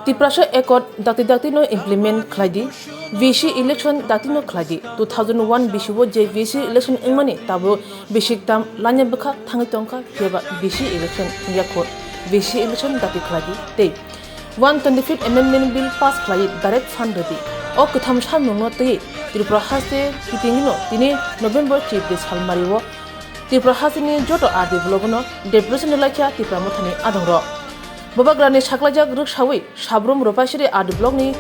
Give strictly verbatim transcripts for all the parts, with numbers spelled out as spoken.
Tiprasa Accord dakti dakti no implement khlai di, V C election dakti no khlai di. Two thousand one B C o je V C election wngmani tabo bisik tam lanya bwkha thangwi tongkha, phiya ba V C election wngya kho, V C election dakti khlai di tei one twenty-fifth Amendment Bill pass khlai direct fund rwdi. O kwtham samung no twi Tripura haste kiting no tini November chibri salmari o Tripura hasteni joto R D block no deputation rwlai kha Tipra Mothani adongrok. Bubagrani saklaijak rwksawi Sabrum Ropaisari R D block ni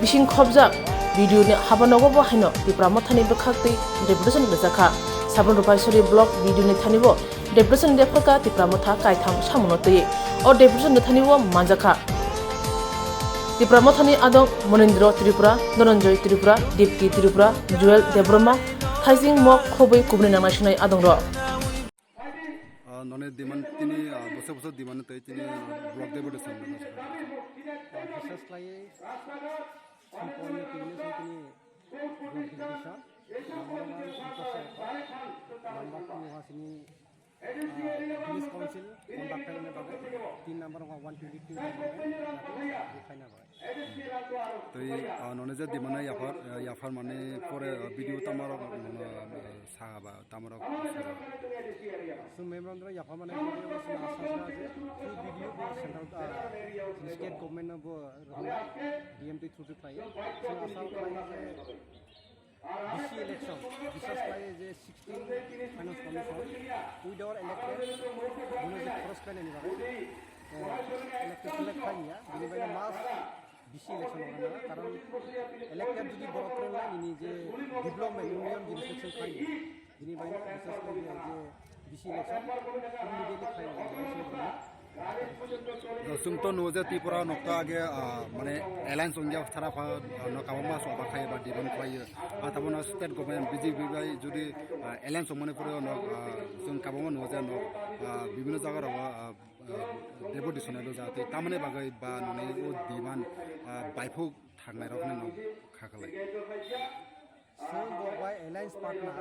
bising khobjak B D O ni habanogo bo haino Tipra Mothani bwkhak twi deputation rwjakha. Sabrum Ropaisari block B D O ni thani bo deputation rwphakha Tipra Motha kaitham samuno twi. O deputation ni thani o manjakha. Tipra Mothani adong Monindro Tripura, Dhananjoy Tripura, Dipti Tripura, Joel Debbarma, Thaising Mok khobwi kubuni nangnai sunai adongrok. Ah, noni demand tini, ah, bosor bosor demand tei tini, ah, block deputation. Bises khlai three point tini se tini block deputation. Number one, number two ha sini, ah, village council conduct khaina bagwi, tin number ha one twenty-two khaina bagwi. Tei, ah, noni je demand yaphar, ah, yaphar mani pore, ah, B D O tamarok, ah, sa ba, tamarok sa ba. Chwng memorandum yaphar mani pore chwng asa sa je, chwng B D O bo central, ah, state government no bo rwna D M T through to khlai. Chwng asa khlai je, B C election, bisas khlai je sixteen Finance Commission, without elected, bono je khorok khlainani bagwi, eh, elected select khlainiya, bini bagwi mass B C election rok nana, karon elected jodi borok kwrwng lai nini je development, unnayonni bisas khlainiya, bini bagwi bisas khlai je B C election immediately khlainani bagwi. Chwng to nugo je Tripura nokta age, ah, mane alliance wngya thara pha, ah, no kabangma soba khai ba demand khlai. Ah, tabuk no state government B J P bai jodi, ah, alliance wngmani pore no, ah, chwng kabangma nugo je no, ah, bibhinno jaga rok, ah, ah, deputation alo ja tei tamani bagwi ba noni o demand, ah, baiphu thangnai rok no kha khlai. Chwng bo bai alliance partner,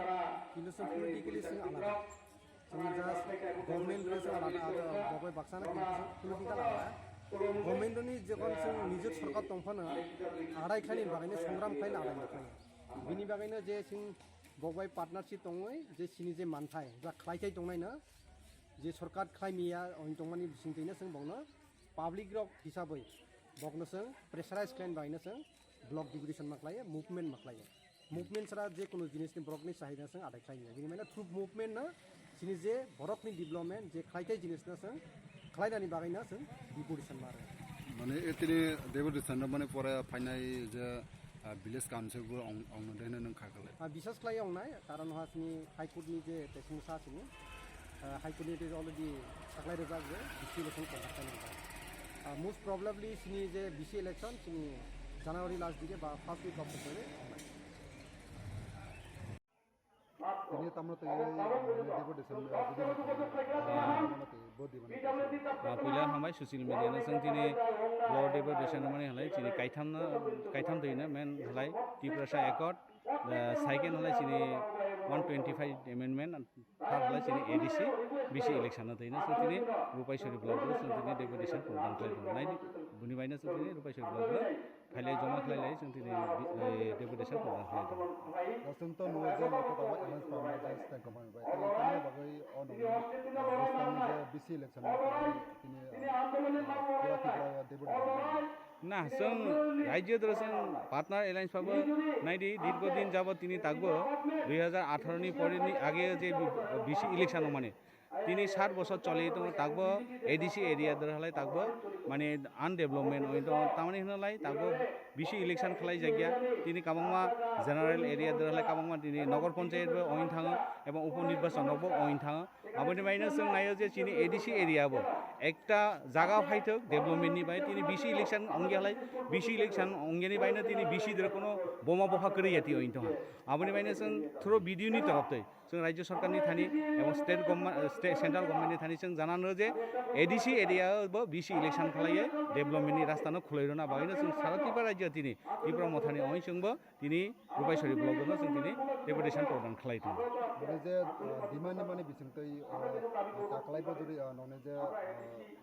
kintu chwng politically chwng alada. Chwng just government rok chwng alada, abo bo bai baksa no kintu chwng political alada. Government ni jokhon chwng nijor sorkar tong phano adai khlaini bagwi no songram khlaina adai no khlai. Bini bagwi no je chwng bo bai partnership tongwi je chini je manthai, ja khlai thai tongnai no, je sorkar khlai miya, oin tongmani bising twi no chwng bokno public rok hisabwi bokno chwng pressurize khlaini bagwi no chwng block deputation ma khlaiya, movement ma khlaiya. Movement sara je kono jinis ni borok ni chahida chwng adai khlai ya. Bini mane through movement no chini je borok ni development je khlai thai jinis no chwng khlai nani bagwi no chwng deputation ma rw. Mane e tini deputation no mane pore phainai je, ah, village council bo ong, ong no dene nang kha kale. Ah, bisas khlai ong nai, karon ha chini High Court ni je tesung sa chini. Ah, High Court ni already saklai rijak je B C election conduct khainai. Ah, most probably chini je B C election chini January last dike ba first week of February. Tini tamno twi, eh, deputation, eh, deputation, eh, bo demand. Ah, puila hambai social media no chwng tini bo deputation mani halai chini kaitham no, kaitham twi no main halai Tiprasa Accord, ah, second halai chini one twenty-five amendment. Thar halai chini A D C, B C election no twi no chwng tini Rupaisori block o chwng tini deputation program khlai tongo. Nai di, buni bai no chwng tini Rupaisori block o phailai joma khlai lai chwng tini, eh, deputation program khlai tongo. Chwng to nugo je moto tabuk alliance form khlai state government bai. Tei tamo bagwi o nokni, eh, bwskang je B C election no tini, eh, pura Tripura o deputation. Na, chwng raijyo dolo chwng partner alliance phabo naidi, dirgo din jabot tini takbo dui hajar atharo ni pore ni age je B C election wngmani. Tini sat bochor choli tongo takbo A D C area dolo halai takbo mane undevelopment oi tongo, tamani hwnlai takbo B C election khlai jakya. Tini kabangma general area dolo halai kabangma tini nogor panchayat bo oi thango ebong upo nirbachon rok bo oi thango. Aboni baino chwng naio je chini A D C area bo ekta jaga phaithok development ni bai tini B C election ongya halai, B C election ongyani baino tini B C dero kono boma bopha kwrwi ya twi ointong. Aboni baino chwng through B D O ni torop twi Chwng Rajya Sarkar ni thani ebong state government, eh, state, central government ni thani chwng janano je A D C area bo B C election khlaiwi development ni rasta no khwlai rwna bagwi no chwng sara Tripura Rajya tini Tipra Motha ni ongwi chwngbo tini Rupaisori block no chwng tini deputation program khlai tongo. Bini je, eh, demand ni mani bising twi, eh, taklai bo jodi, eh, nokni je, eh,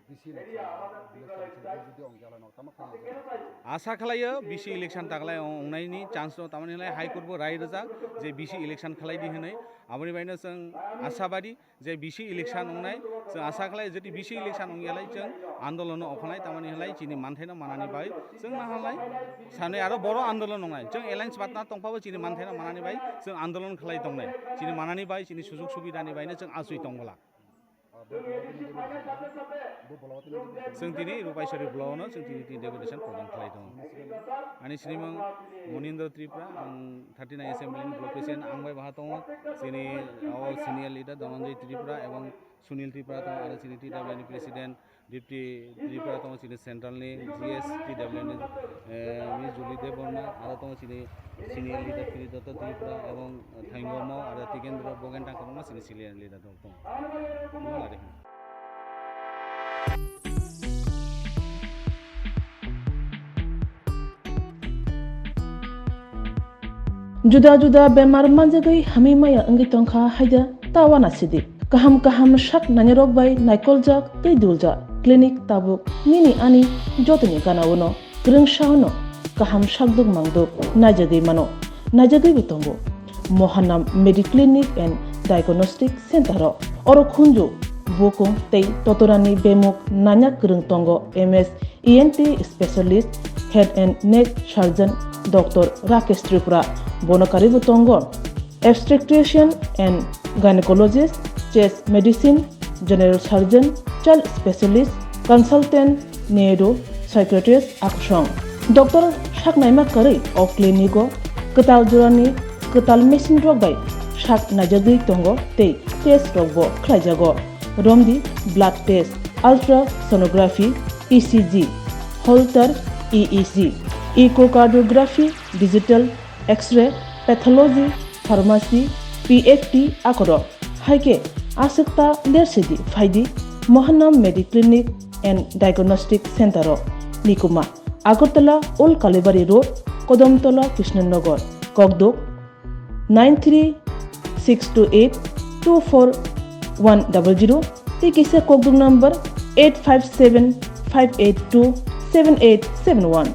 B C election, village council bo jodi ong jala nok tama khlai jala. Asa khlaio B C election taklai ong-, ongnaini chance no tamani hwnlai High Court bo rai rwjak je B C election khlai di hwnwi. Aboni baino chwng asabadi je B C election ongnai, chwng asa khlai jodi B C election ongyalai chwng andolon no ophanai tamani hwnlai chini manthaino manani bai chwng nahalai sanwi aro boro andolon ongnai chwng alliance patna tongphabo chini manthaino manani bai chwng andolon khlai tongnai chini manani bai chini sujug subidani baino chwng aswi tongbola. Chwng tini Rupaisori block no chwng tini tini deputation program khlai tongo. Ani sinimung Monindra Tripura, ang thirty nine assembly ni block president, ang bai baha tongo chini o senior leader Dhananjay Tripura ebong Sunil Tripura tongo, aro chini T W ni president, deputy Tripura tongo chini central ni G S T W ni, eh, mi Juli Debbarma, aro tongo chini senior leader Kiri Dotto Tripura ebong Thaingoma, aro Tikendra Bogen tang kwbangma chini senior leader tongo. Juda juda bemar manjagwi hamwi maya wngwi tongkha haida ta uanasidi. Kaham kaham sak nainarok bai naikoljak tei duljak clinic tabuk nini ani jotoni gana-o no. Kwrwngsa-o no kaham sakduk mangduk naijagwi mano, naijagwibo tongo. Mohanam Mediclinic and Diagnostic Center-o oro khunju, bukung tei totorani bemuk naina kwrwng tongo M S E N T specialist, head and neck surgeon Doctor Rakesh Tripura, bono karwibo tongo. Obstetrician and gynecologist, chest medicine, general surgeon, child specialist, consultant, neuro psychiatrist akusong. Doctor saknaima kwrwi o clinic-o kwtal jorani kwtal machine rok bai sak naijagwi tongo tei test rokbo khlaijago. Romdi blood test, ultrasonography, E C G, Holter E E G, echocardiography, digital X-ray, pathology, pharmacy, P F T akorok. Hai khe aswk ta lersidi phaidi Mohanam Mediclinic and Diagnostic Center-o. Nikuma, Agartala Old Kalibari Road, Kodamtola, Krishnanagar, Kokduk, nine three six two eight two four one double zero, tei kisa Kokduk number eight five seven five eight two seven eight seven one.